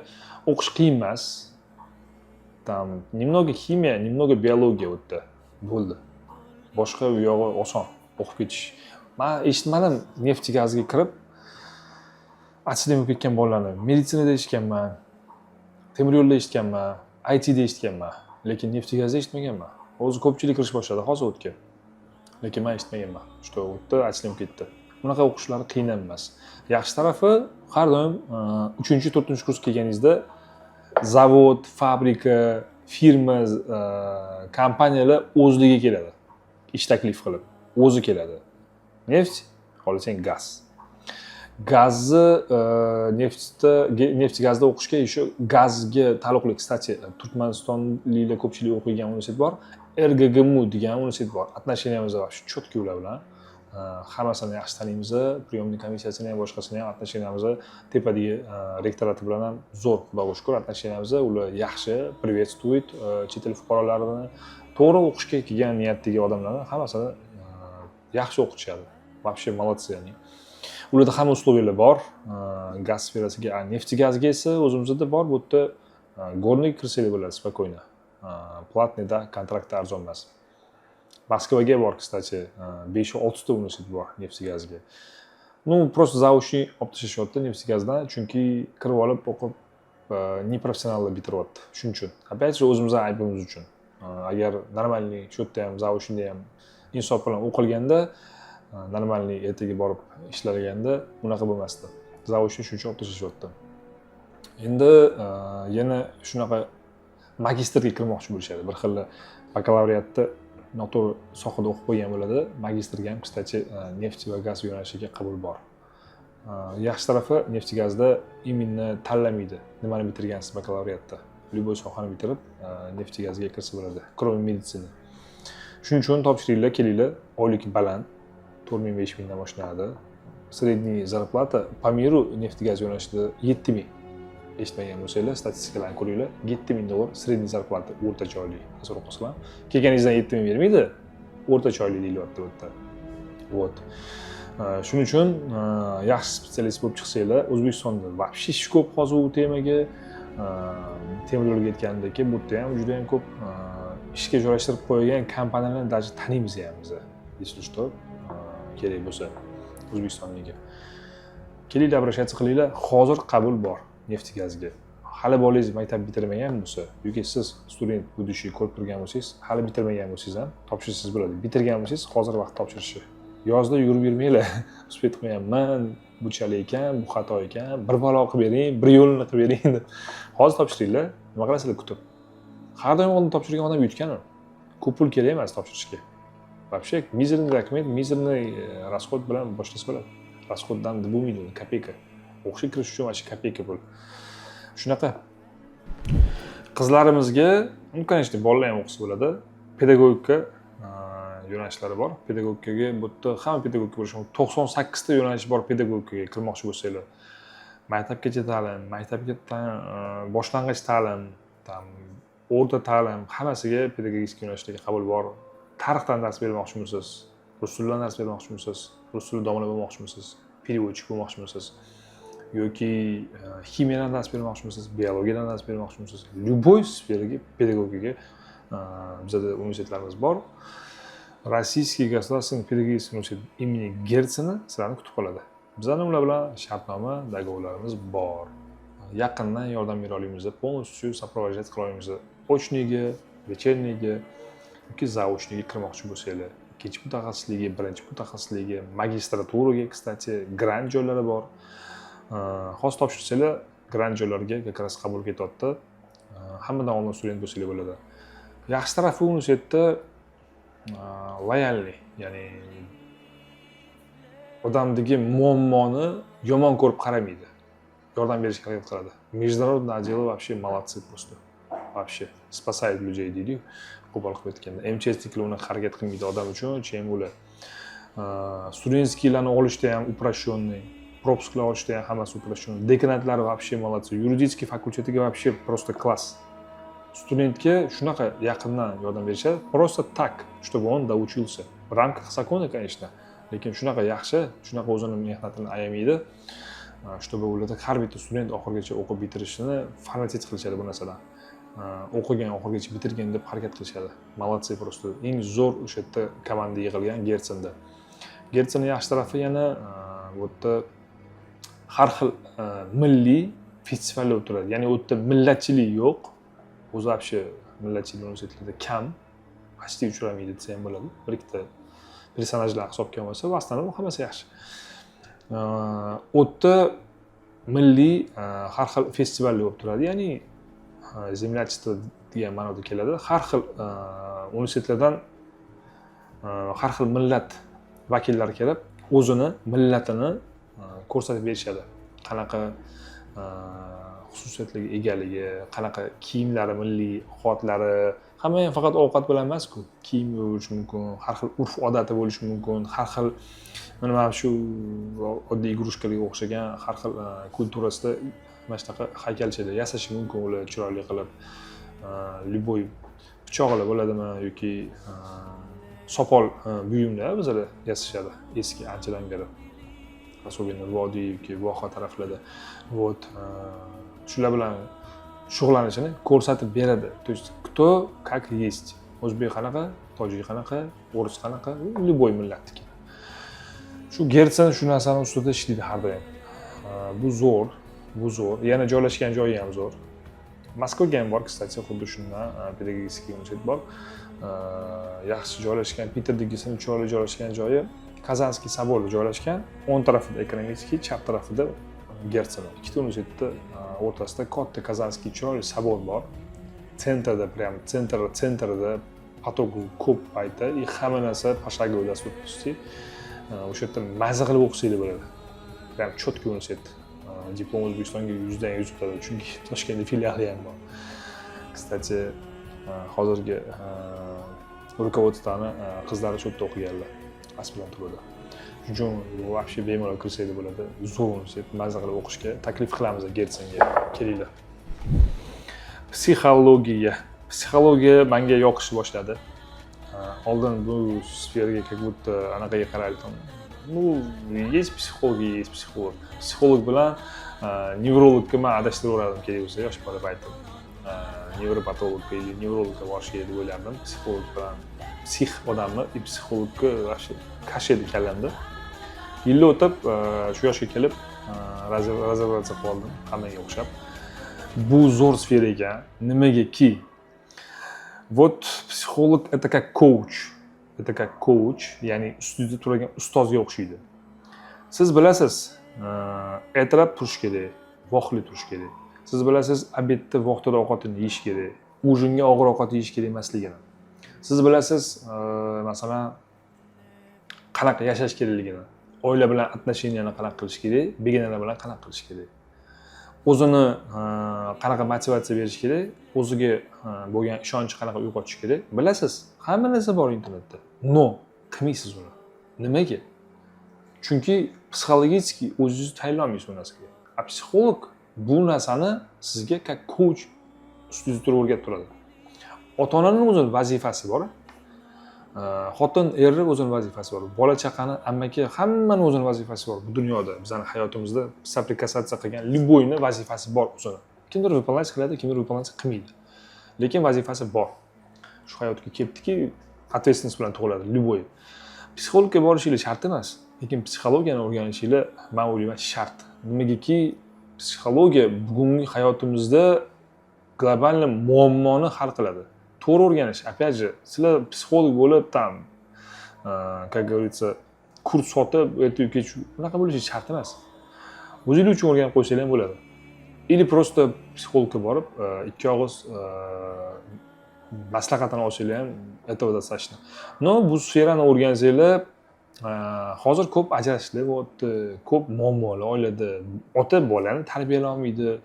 O'qish qiyin emas, там немного химия, немного биология u yerda bo'ldi, boshqa u yog'i oson o'qib ketish. Man eshitmadim neft gazga kirib отчисление bo'lib ketgan bolalarni. Meditsinada eshitganman, temir yo'lda eshitganman, ITda eshitganman, lekin neft gazda eshitmaganman. Hozir ko'pchilik kirish boshladi hozir o'tga, lekin man eshitmaganman, что u yerda отчисление bo'lib ketdi. Bunaqa o'qishlari qiyin ham emas. Yaxshi tarafi, har doim uchinchi, to'rtinchi kurs kelganingizda zavod, fabrika, firma, kompaniyalar o'zligi keladi, ish taklif qilib o'zi keladi. Neft xohlasang, gaz, gazni neftda, neft gazda o'qishga еще gazga taalluqli, кстати, turkmanistonliklar ko'pchilik o'qiydigan universitet bor, РГГМУ degan universitet bor. Отношения miz вообще четкий ular bilan. Hammasini yaxshi taniymiz, приемный komissiyasini ham, boshqasini ham. Отношения miz tepadagi rektorati bilan ham zo'r, xudoga shukur, отношения miz. Ular yaxshi приветствует chet el fuqarolarini. To'g'ri o'qishga kelgan niyatdagi odamlarni hammasini yaxshi o'qitishadi, вообще молодцы они. Ularda hamma условия lar bor gaz sferasiga. A neft gazga esa o'zimizda bor, bu yerda горный kirsanglar bo'ladi спокойно. Платный da, kontraktda arzon emas. Moskvaga bor, кстати, beshu oltita universitet bor neft gazga. Ну, просто заочный olib tashlashyapti neft gazdan, chunki kirib olib o'qib, непрофессионал lar bitiryapti. Shuning uchun, опять же, o'zimizni aybimiz uchun. Agar нормальный shu yerda ham, заочный da ham insof bilan o'qilganda, нормальный ertaga borib ishlaganda bunaqa bo'lmasdi. Заочный shuning uchun olib tashlashyapti. Endi yana shunaqa magistrga kirmoqchi bo'lishadi. Bir xil bakalavriatni noto'g'ri sohada o'qib qo'ygan bo'ladi. Magistrga ham, кстати, neft va gaz yo'nalishiga qabul bor. Yaxshi tarafi, neft gazda именно tanlamaydi nimani bitirgansiz bakalavriatda, любой sohani bitirib neft gazga kirsa bo'ladi, кроме медицины. Shuning uchun topshiringlar, kelinglar. Oylik baland, 4000, 5000dan boshlanadi. Средний зарплата по миру neft gaz yo'nalishida 7000. Eshitmagan bo'lsanglar, statistikalarni ko'ringlar, 7000 dollar средний зарплата, o'rtacha oylik. Tasavvur qilsanglar, kelganingizdan 7000 bermaydi, o'rtacha oylik deyilyapti bu yerda. Вот shuning uchun yaxshi специалист bo'lib chiqsanglar, O'zbekistonda вообще ish ko'p hozir u temaga. Temir yo'lga aytganimdek, bu yerda ham juda yam ko'p ishga joylashtirib qo'ygan kompaniyalarni даже taniymiz ham biza. Если что, kerak bo'lsa o'zbekistonlikka, kelinglar, обращаться qilinglar. Hozir qabul bor neft gazga. Hali bolangiz maktab bitirmagan bo'lsa yoki siz student будущий ko'rib turgan bo'lsangiz, hali bitirmagan bo'lsangiz ham topshirsangiz bo'ladi. Bitirgan bo'lsangiz, hozir vaqt topshirishni. Yozda yugurib yurmanglar, успеть qilmayapman, bunchalik ekan, bu xato ekan, bir balo qilib bering, bir yo'lini qilib bering deb. Hozir topshiringlar, nima qilasizlar kutib? Har doim oldin topshirgan odam yutgan. U ko'p pul kerak emas topshirishga, вообще мизерный документ, мизерный расход bilan boshlasa bo'ladi. Расход dan bo'lmaydi uni, копейка. O'qishga kirish uchun вообще копейка pul. Shunaqa qizlarimizga, ну, конечно, bolalar ham o'qisa bo'ladi, pedagogika yo'nalishlari bor. Pedagogikaga bu yerda hamma pedagogika bo'lishi mumkin, 98 ta yo'nalish bor. Pedagogikaga kirmoqchi bo'lsanglar, maktabgacha ta'lim, maktabga boshlang'ich ta'lim, там o'rta ta'lim, hammasiga pedagogik yo'nalishdagi qabul bor. Tarixdan dars bermoqchimisiz, rus tilidan dars bermoqchimisiz, rus tili domla bo'lmoqchimisiz, переводчик bo'lmoqchimisiz. Yoki ximiyadan dars bermoqchimisiz, biologiyadan dars bermoqchimisiz, любой sferaga, pedagogikaga bizada universitetlarimiz bor. Российский государственный педагогический университет имени Герцена sizlarni kutib qoladi. Bizani ular bilan shartnoma, договор larimiz bor. Yaqindan yordam bera olamiz, полностью сопровождать qila olamiz. Очный ga, вечерний ga yoki заочный ga kirmoqchi bo'lsanglar, ikkinchi mutaxassisligi, birinchi mutaxassisligi, magistraturaga, кстати, grant joylari bor. Hozir topshirsanglar, grant joylarga как раз qabul ketyapti. Hammadan oldin student bo'lsanglar bo'ladi. Yaxshi tarafi, universitetda лояльный, ya'ni odamdagi muammoni yomon ko'rib qaramaydi, yordam berishga harakat qiladi. Международный отделы вообще молодцы, просто вообще спасает людей deydiyu qo'pol qilib aytganda. МЧСник lar unaqa harakat qilmaydi odam uchun, чем ular. Студенческий larni olishda ham упрощенный, пропуск lar olishda ham hammasi упрощенный. Dekanatlari вообще молодцы, юридический fakultetiga вообще просто класс. Studentga shunaqa yaqindan yordam berishadi, просто так, чтобы он доучился, в рамках закона, конечно, lekin shunaqa yaxshi, shunaqa o'zini mehnatini ayamaydi, чтобы ularda har bitta student oxirigacha o'qib bitirishini фанатеть qilishadi bu narsadan. O'qigan, oxirigacha bitirgin deb harakat qilishadi. Молодцы просто. Eng zo'r o'sha yerda komanda yig'ilgan Gertsenda. Gertsenni yaxshi tarafi yana, bu yerda har xil milliy festivallar o'tiradi, ya'ni u yerda millatchilik yo'q o'zi. Вообще millatchilik universitetlarda kam, почти uchramaydi desa ham bo'ladi, bir ikkita personajlar hisobga olmasa. В основном hammasi yaxshi. U yerda milliy har xil festivallar bo'lib turadi, ya'ni землячество degan ma'noda keladi. Har xil universitetlardan har xil millat vakillari kelib, o'zini millatini ko'rsatib berishadi, qanaqa xususiyatlarga egaligi, qanaqa kiyimlari, milliy ovqatlari. Hamma ham faqat ovqat bilan emasku, kiyim bo'lishi mumkin, har xil urf odati bo'lishi mumkin, har xil mana shu oddiy игрушка larga o'xshagan har xil культура sida mana shunaqa haykalchalar yasashi mumkin ular chiroyli qilib. Любой pichoqlar bo'ladimi yoki sopol buyumlar bizada yasashadi eski, anchadan beri, особенно vodiy yoki voha taraflarda. Вот shular bilan shug'ullanishini ko'rsatib beradi, то есть кто как есть: o'zbek qanaqa, tojik qanaqa, o'ris qanaqa, любой millatniki. Shu Gertsen shu narsani ustida ishlaydi har doim. Bu zo'r, bu zo'r. Yana joylashgan joyi ham zo'r. Moskvaga ham bor, кстати, xuddi shundan педагогический universitet bor. Yaxshi joylashgan. Piterdagisini chiroyli joylashgan joyi Казанский собор da joylashgan. O'ng tarafida Экономический, chap tarafida Gertsen. Ikkita universitetni o'rtasida katta Казанский chiroyli собор bor, центр da, прям центр da. Поток ko'p payti и hamma narsa пошаговой доступности. O'sha yerda maza qilib o'qisanglar bo'ladi. Прям четкий universitet. Diplom O'zbekistonga 100dan 100 o'tadi, chunki Toshkentda filiali ham bor. Кстати, hozirgi руководство ni qizlari shu yerda o'qiganlar aspiranturada. Shuning uchun вообще bemalol kirsanglar bo'ladi. Zo'r universitet, maza qilib o'qishga taklif qilamiz. Gertsenga kelinglar. Psixologiya. Psixologiya manga yoqishni boshladi. Oldin bu sferaga как будто anaqaga qarardim: ну, есть психологи, есть психолог. Psixolog bilan nevrologga man adashtiraverardim kerak bo'lsa. Yosh bola paytim nevropatologga или nevrologga borish kerak deb o'ylardim. Psixolog bilan, psix odamni и psixologga вообще каша edi kallamda. Yillar o'tib, shu yoshga kelib разобраться qilib oldim hammaga o'xshab, bu zo'r sfera ekan. Nimagaki, вот психолог — это как коуч, это как коуч, ya'ni ustida turgan ustozga o'xshaydi. Siz bilasiz, ertalab turish kerak, vaqtli turish kerak. Siz bilasiz, обед da vaqtida ovqatini yeyish kerak, ужин ga og'ir ovqat yeyish kerak emasligini. Siz bilasiz, masalan, qanaqa yashash kerakligini, oila bilan отношения ni qanaqa qilish kerak, begonalar bilan qanaqa qilish kerak, o'zini qanaqa motivatsiya berish kerak, o'ziga bo'lgan ishonchni qanaqa uyg'otish kerak. Bilasiz, hamma narsa bor internetda, но qilmaysiz uni. Nimaga? Chunki психологически o'zingizni tayyorlolmaysiz u narsaga. А psixolog bu narsani sizga как коуч ustingizda turib o'rgatib turadi. Ota onani o'zini vazifasi bor. Xotin erni o'zini vazifasi bor, bola chaqani, amaki, hammani o'zini vazifasi bor. Bu dunyoda, bizani hayotimizda соприкасаться qilgan любой ni vazifasi bor o'zini. Kimdir выполнять qiladi, kimdir выполнять qilmaydi, lekin vazifasi bor. Shu hayotga kelibdiki, ответственность bilan tug'iladi любой. Psixologga borishinglar shart emas, lekin psixologiyani o'rganishinglar, man o'ylayman, shart. Nimagaki, psixologiya bugungi hayotimizda глобальный muammoni hal qiladi to'g'ri o'rganish. Опять же, sizlar psixolog bo'lib, там, как говорится, kurs sotib, ertayu kech unaqa bo'lishi shart emas. O'zinglar uchun o'rganib qo'ysanglar ham bo'ladi или просто psixologga borib, ikki og'iz maslahatini olsanglar ham, этого достаточно. Но bu sferani o'rgansanglar, hozir ko'p ajrashishlar bo'lyapti, ko'p muammolar oilada. Ota bolani tarbiyalay olmaydi,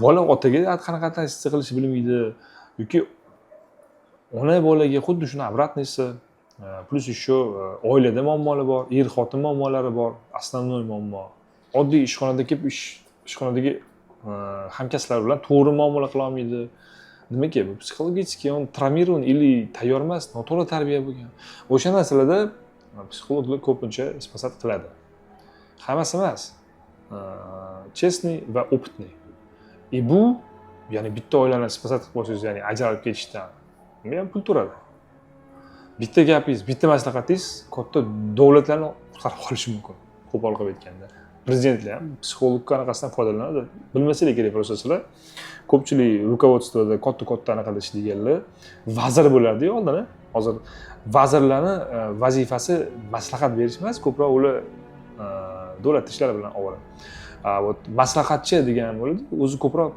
bola otaga qanaqa относиться qilishni bilmaydi yoki ona bolaga xuddi shuni обратный si. Плюс еще oilada muammolar bor, er xotin muammolari bor. Основной muammo, oddiy ishxonada kelib, ishxonadagi hamkasblari bilan to'g'ri muomala qila olmaydi. Nimaga? Bu психологически он травмирован или tayyor emas, noto'g'ri tarbiya bo'lgan. O'sha narsalarda psixologlar ko'pincha спасать qiladi. Hammasi emas, честный va опытный. И bu, ya'ni bitta oilani спасать qilib qo'ysangiz, ya'ni ajralib ketishdan, unga ham pul turadi. Bitta gapingiz, bitta maslahatingiz katta davlatlarni qutqarib qolishi mumkin. Qo'pol qilib aytganda, prezidentlar ham psixolog anaqasidan foydalanadi, bilmasanglar kerak просто sizlar. Ko'pchilik руководство da, katta katta anaqada ishlaydiganlar vazir bo'lardiyu oldin. Hozir vazirlarni vazifasi maslahat berish emas, ko'proq ular davlat ishlari bilan ovora. Вот maslahatchi degan bo'ladi o'zi, ko'proq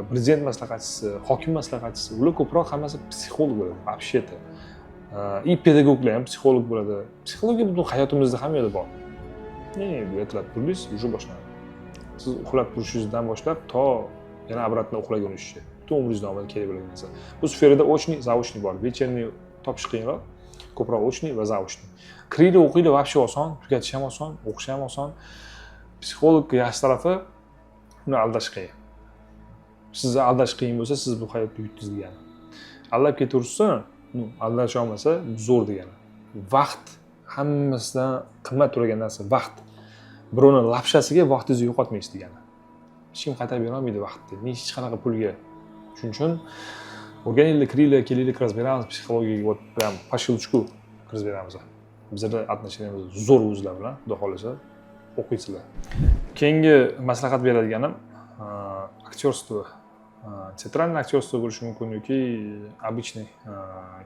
prezident maslahatchisi, hokim maslahatchisi, ular ko'proq hammasi psixolog bo'ladi вообще то. И pedagoglar ham psixolog bo'ladi. Psixologiya butun hayotimizda hamma yerda bor. Ertalab turdingiz, уже boshlanadi. Siz uxlab turishingizdan boshlab to yana обратно uxlagunizcha, butun umringiz davomida kerak bo'lgan narsa. Bu sferada очный, заочный bor. Вечерний topish qiyinroq, ko'proq очный va заочный. Kiringlar, o'qinglar, вообще oson, tugatish ham oson, o'qish ham oson. Psixolog yaxshi tarafi, uni aldash qiyin. Sizni aldash qiyin bo'lsa, siz bu hayotda yutdingiz degani. Aldab ketaversa, ну, aldasha olmasa, zo'r degani. Vaqt hammasidan qimmat turgan narsa. Vaqt, birovni лапша siga vaqtingizni yo'qotmaysiz degani. Hech kim qaytarib berolmaydi vaqtni, hech qanaqa pulga. Shuning uchun o'rganinglar, kiringlar, kelinglar, kirgizib beramiz psixologiyaga. Вот прям по щелчку kirgizib beramiz. Bizada отношения miz zo'r o'zlar bilan, xudo xohlasa, o'qiysizlar. Keyingi maslahat beradiganim актёрство. Театральный актёрство bo'lishi mumkin yoki обычный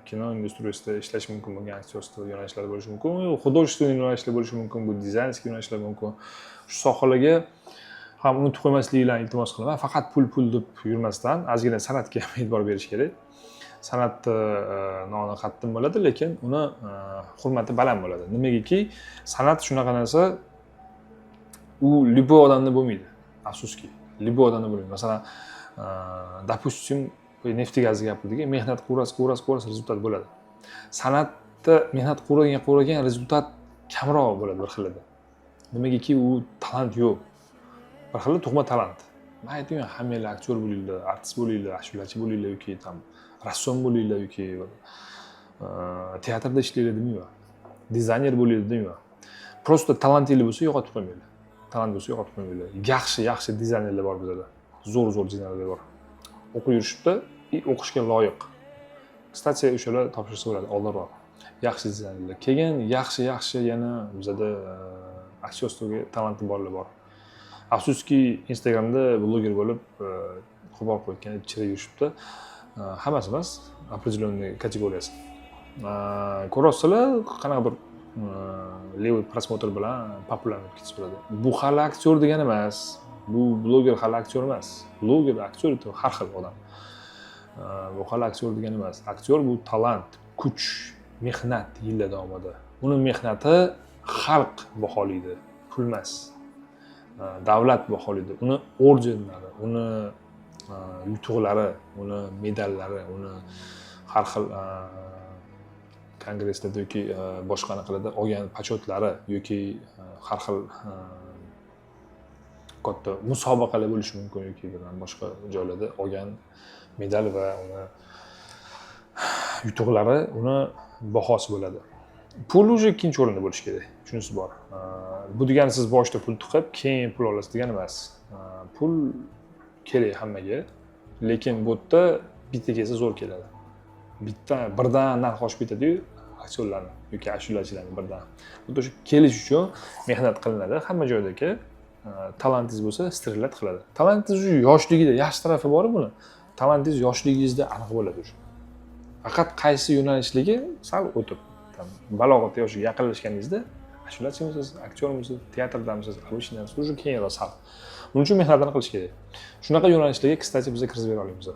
kino industriyasida ishlash mumkin bo'lgan актёрство yo'nalishlari bo'lishi mumkin, художественный yo'nalishlar bo'lishi mumkin, bu дизайнерский yo'nalishlar mumkin. Shu sohalarga ham unutib qo'ymasliklarini iltimos qilaman. Faqat pul, pul deb yurmasdan, ozgina san'atga ham e'tibor berish kerak. San'atni noni qattiq bo'ladi, lekin uni hurmati baland bo'ladi. Nimagaki, san'at shunaqa narsa, u любой odamda bo'lmaydi, afsuski, любой odamda bo'lmaydi. Masalan, допустим, neft gazni gapirdik, mehnat qilaverasiz, qilaverasiz, qilaverasiz, результат bo'ladi. San'atda mehnat qilavergan, qilavergan, результат kamroq bo'ladi bir xilida. Nimagaki, u talant yo'q, bir xil tug'ma talant. Man aytmayman, hammanglar aktyor bo'linglar, artist bo'linglar, ashulachi bo'linglar yoki там rassom bo'linglar yoki teatrda ishlanglar demayman, dizayner bo'linglar demayman. Просто talantinglar bo'lsa, yo'qotib qo'ymanglar. Talant bo'lsa, yo'qotib qo'ymanglar. Yaxshi yaxshi dizaynerlar bor bizada, zo'r zo'r dizaynerlar bor, o'qib yurishibdi и o'qishga loyiq. Кстати, o'shalar topshirsa bo'ladi oldinroq, yaxshi dizaynerlar. Keyin yaxshi yaxshi yana bizada актёрство ga talanti borlar bor. Afsuski, Instagramda bloger bo'lib, qo'pol qo'yayotgan ichida yurishibdi. Hammasi emas, определенный kategoriyasi. Ko'ryapsizlar, qanaqadir левый просмотр bilan populyar bo'lib ketsa bo'ladi. Bu hali aktyor degani emas, bu bloger hali aktyor emas. Bloger, aktyor har xil odam. Bu hali aktyor degani emas. Aktyor bu talant, kuch, mehnat yillar davomida. Uni mehnati xalq baholaydi, pul emas. Davlat baholaydi uni ordenlari, uni yutuqlari, uni medallari, uni har xil kongresslarda yoki boshqa anaqalarda olgan почет lari yoki har xil katta musobaqalar bo'lishi mumkin yoki boshqa joylarda olgan medal va uni yutuqlari uni bahosi bo'ladi. Pul уже ikkinchi o'rinda bo'lishi kerak, shunisi bor. Bu degani siz boshida pul tiqib, keyin pul olasiz degani emas. Pul kerak hammaga, lekin bu yerda bitta kelsa, zo'r keladi. Bitta birdan narx oshib ketadiyu aktyorlarni yoki ashulachilarni birdan. Xuddi o'sha kelish uchun mehnat qilinadi hamma joydagi. Talantingiz bo'lsa, стрелять qiladi. Talantingiz уже yoshligida, yaxshi tarafi bor buni. Talantingiz yoshligingizda aniq bo'ladi уже. Faqat qaysi yo'nalishligi sal o'tib, там, balog'at yoshiga yaqinlashganingizda, ashulachimisiz, aktyormisiz, teatrdamisiz, обычный, уже keyinroq sal. Buning uchun mehnatini qilish kerak. Shunaqa yo'nalishlarga, кстати, biz kirgizib bera olamiz.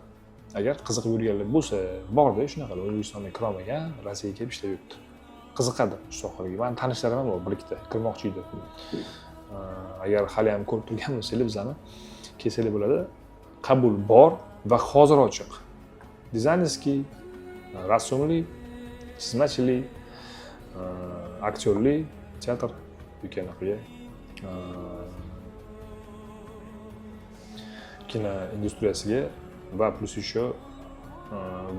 Agar qiziqib yurganlar bo'lsa, borda shunaqalar, O'zbekistonda kirolmagan, Rossiyaga kelib ishlab yuribdi. Qiziqadi shu sohalarga. Mani tanishlarim ham bor bir ikkita, kirmoqchi edi. Agar hali ham ko'rib turgan bo'lsanglar bizani, kelsanglar bo'ladi. Qabul bor va hozir ochiq. Дизайнерский, rassomlik, chizmachilik, aktyorlik, teatr yoki anaqaga, kino industriyasiga va плюс еще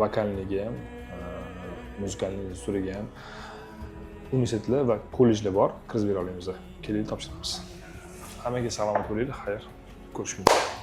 вокальный ga ham, музыкальный industriyaga ham universitetlar va kollejlar bor, kirgizib bera olamiz. Kelinglar, topshiramiz. Hammaga salomat bo'linglar, xayr, ko'rishguncha.